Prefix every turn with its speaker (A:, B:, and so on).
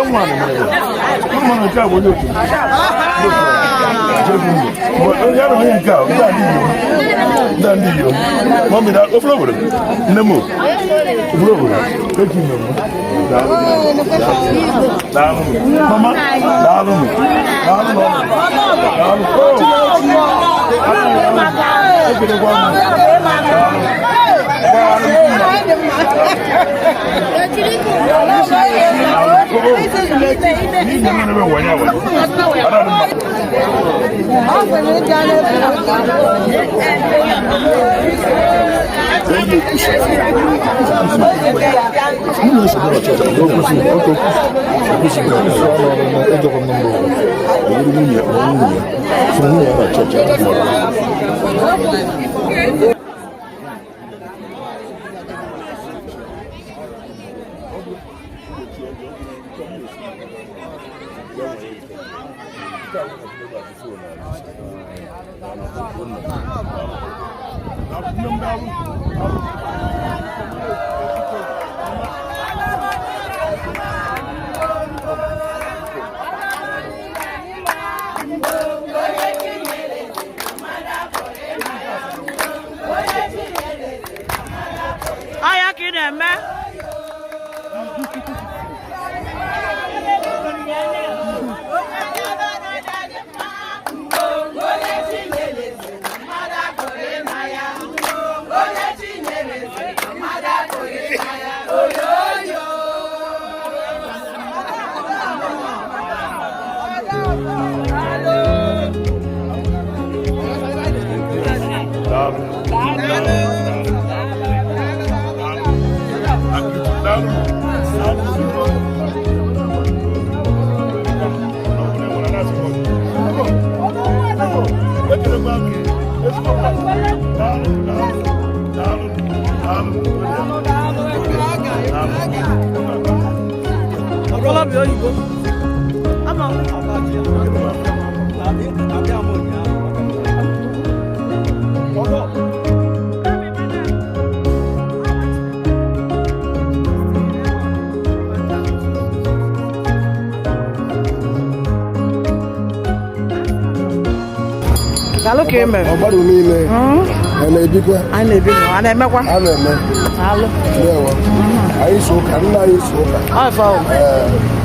A: Nwa na mere ya. Ụmụ na nke a bụ onye otu. Ya na onye nke a, ndị a ndị iyom. Ndị a ndị iyom. Mummy na ofere obodo. Nne m o. Ofere obodo. Eki ime m. Daalụ. Daalụ. Mama, daalụ. Daalụ. Daalụ. Oh. Ekelekwa m. Daalụ.
B: Ọ ya ka ị na-eme. Ọkọlọbịa oyibo. Ama m. Daalụ ka ị mere.
C: Ọgbaru niile a na-ebikwa.
B: Anyị na-ebi n'ụwa, a na-emekwa.
C: A na-eme.
B: Daalụ.
C: Ndewo. Anyị so ụka, nna anyị so ụka.
B: Ọ ife ọ.
C: Ee.